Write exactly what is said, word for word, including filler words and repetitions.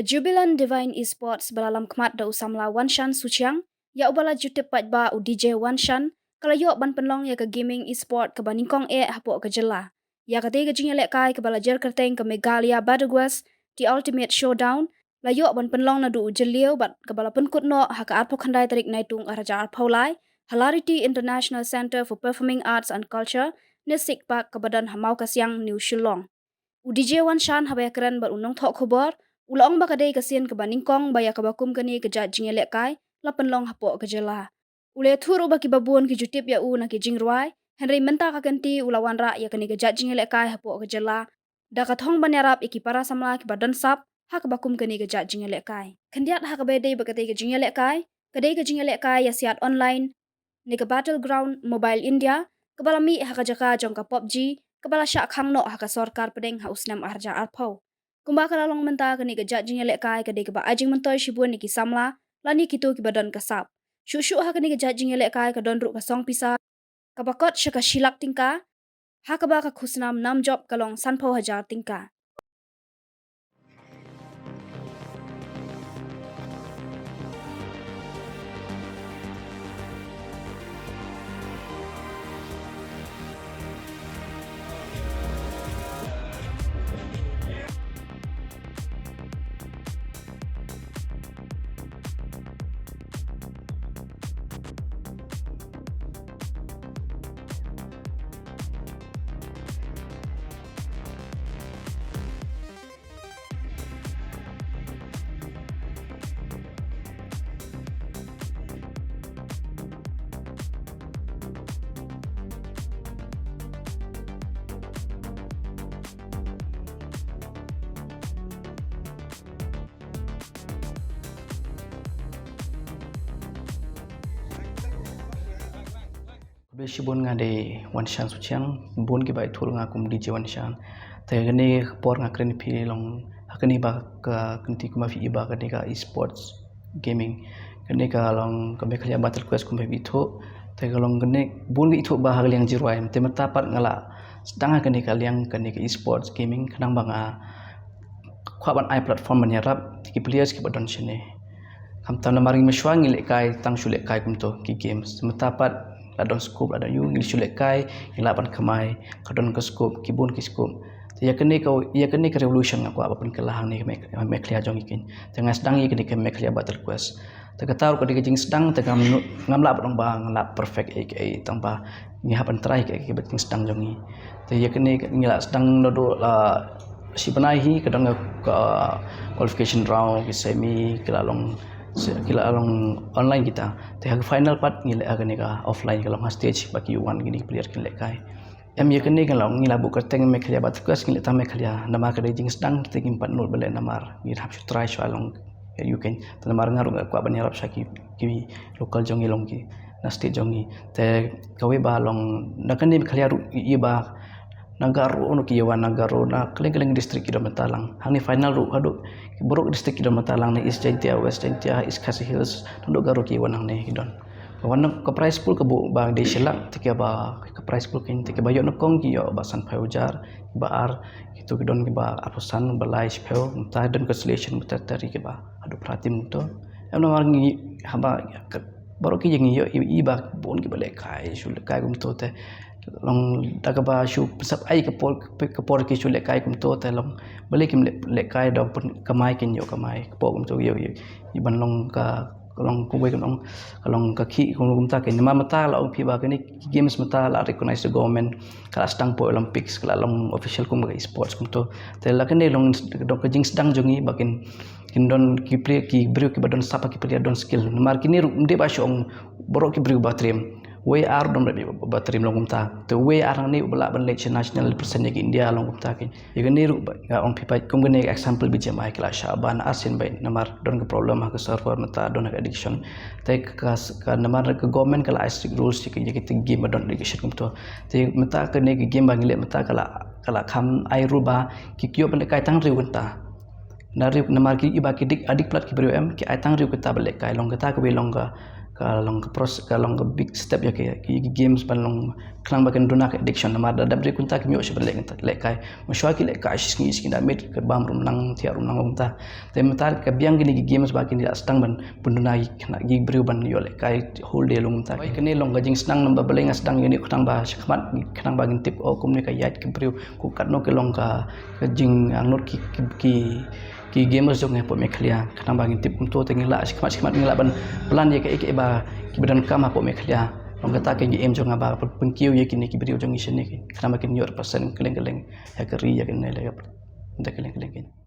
Jubilant Divine Esports ba la lam khmat da u samla Wanshan Suchiang, ïa uba la ju tip paidbah u D J Wanshan, ka la ïoh ban pynlong ïa ka gaming esport kaba nyngkong eh hapoh ka jylla. Ïa katei ka jingïalehkai kaba la jer kyrteng ka Meghalaya Battlequest, The Ultimate Showdown, la ïoh ban pynlong naduh u Jylliew bad kaba la pynkut noh ha ka arphew khyndai tarik Naitung arhajar arphew lai, ha Lariti International Centre for Performing Arts and Culture, ne SICPAC kaba don ha Mawkasiang, New Shillong. U D J Wanshan haba ïakren bad u nongthoh khubor, u la ong ba ka dei ka sien kaba nyngkong ba ïa kaba kum kane ka jait jingïalehkai la pynlong hapoh ka jylla. U la ïathuh ruh ba kiba bun ki ju tip ïa u na ki jingrwai, hynrei mynta ka kynti u la wanrah ïa kane ka jait jingïalehkai hapoh ka jylla da ka thong ban ïarap ïa ki para samla kiba don sap ha kaba kum kane ka jait jingïalehkai. Khyndiat ha kaba ïadei bad katei ka jingïalehkai, ka dei ka jingïalehkai ïasiat online ne ka Battleground Mobile India, kaba la mih ha ka jaka jong ka PUBG, kaba la shah khang noh ha ka sorkar pdeng ha u snem arhajar arphew. Kumba ka la long mynta, kane ka jait jingïalehkai ka dei kaba ai jingmyntoi shibun ïa ki samla lane kito kiba don ka sap. Shuh shuh ha kane ka jait jingïalehkai ka don ruh ka song pisa kaba kot sha ka shi lak tyngka, ha kaba ka khusnam nam jop ka long sanphew hajar tyngka. Khublei shibun, nga dei Wanshan Suchiang, bun kiba ithuh nga kum D J Wanshan. Te kane ka por nga kren phi long ha kane ba ka kynti kumba phi i ba kane ka esports gaming. Kane ka long ka Meghalaya Battlequest kumba phi ithuh. Te ka long kane bun ki ithuh ba ha ka liang jingrwai. Te mynta pat nga la sdang ha kane ka liang kane ka esports gaming khnang ba nga kwah ban ai platform ban ïarap ki players kiba don shane. Khamtam namar ngi mynshuwa ngi lehkai tang shu lehkai kumto ki games. Mynta pat la don scope, la don ïoh, ngi shu lehkai, ngi lah ban kamai, ka don ka scope, ki bun ki scope. Te ïa kane ka, ïa kane ka revolution nga kwah ba pynkylla hangne ha Meghalaya jong ngi keiñ. Te nga sdang ïa kane ka Meghalaya Battlequest. Te kata ruh ka dei ka jingsdang, te ngam, ngam lah ban ong ba nga lah perfect ei ei, tang ba ngi hap ban try ka, ka jingsdang jong ngi. Te ïa kane ngi la sdang naduh la shi bnai hi, ka don ka, ka qualification round, ki semi, ki la long, ki la long online kita. Te ha ka final pat ngi leh ha kane ka offline, ka long ha stage ba ki wan kine ki player kin lehkai. Em, ïa kane ka long ngi la buh kyrteng Meghalaya Battlequest, ngi leh tang Meghalaya namar ka dei jingsdang, te ngim pat nud ban leh namar ngi hap shu try shuwa long ïa u keiñ. Te namar nga ruh nga kwah ban ïarap sha ki, ki local jong ngi long ki na state jong ngi. Te kawei ba long na kane Meghalaya ruh i ba na Garo ruh ki ïa wan, na Garo, na kylleng kylleng district ki don bynta lang. Hangne final ruh haduh baroh ki district ki don bynta lang, na East Jaintia, West Jaintia, East Khasi Hills, naduh Garo ki ïa wan hangne ki don. Ka wan ka prize pool ka buh ba dei shi lak, te kiba, ka prize pool keiñ, te kiba ïoh nyngkong ki ïoh ba sanphew hajar, kiba ar, kito ki don kiba arphew san, ba lai shiphew, mynta don consolation, mynta tari kiba haduh phra team to. Em, namar ngi haba ka, baroh ki ïa ngi ïoh i, i ba bun kiba lehkai, shu lehkai kumto te. Long da kaba shu pynsap ai ka por, ka por ki shu lehkai kumto te long. Balei kim leh, lehkai da pynkamai kin ïoh kamai. Ka por kumto ïoh, ïoh, i ban long ka, ka long kumwei ka long, ka long ka khih, ka long kumta keiñ. Namar mynta la ong phi ba kine ki games mynta la recognize the government, ka la sdang poi Olympics, ka la long official kum ka esports kumto. Te la kane long, long ka jingsdang jong ngi ba kin, kin don ki player, ki briew kiba don sap, ki player don skill. Namar kine ruh ym dei ba shu ong baroh ki briew ba triem. Wei ar don ba, ba triem long kumta. Te wei ar hangne uba lah ban leit sha national represent ïa ka India long kumta keiñ. Ïa kane ruh ba nga ong phi pat kum kane ka example B G M I ki la shah ban arsien beit namar don ka problem ha ka server mynta don ha ka addiction. Te ka, ka namar ka government ka la ai strict rules ïa ka, ïa ka game ba don addiction kumto. Te mynta kane ka game ba ngi leh mynta ka la, ka la kham ai rule ba ki ïoh ban lehkai tang hynriew kynta. Na hynriew namar ki i ba ki dik, adik plat ki briew em, ki ai tang hynriew kynta ban lehkai, long kata kawei long ka, ka long ka pros ka long ka big step ïa ki, ki games ban long khnang ba kin duna ka addiction, namar da dap dei kumta ki ïoh sha ban leh, lehkai. Mynshuwa ki lehkai shi sngi shi sngi da miet ka bam rum lang thiah rum lang kumta. Te mynta ka biang kine ki games ba kine ki la sdang ban pynduna ki khynnah ki briew ban ïoh lehkai whole day long kumta. Kane long ka jingsdang namar balei nga sdang ïa kine khnang ba shakhmat khnang ba ngin tip, oh, kumne ka ïaid ka briew, ko katno ka long ka, ka jingangnud ki, ki, ki, ki gamers jong ngi hapoh Meghalaya, khnang ba ngin tip kumto te ngi lah shakhmat shakhmat ngi lah ban plan ïa kaei kaei ba kiba donkam hapoh Meghalaya. Long kata ka jingim jong nga ba pynkiew ïa kine ki briew jong ngi shane, khnang ba kin ïoh represent kylleng kylleng ïa ka ri, ïa kane, ïa ka, da kylleng kylleng.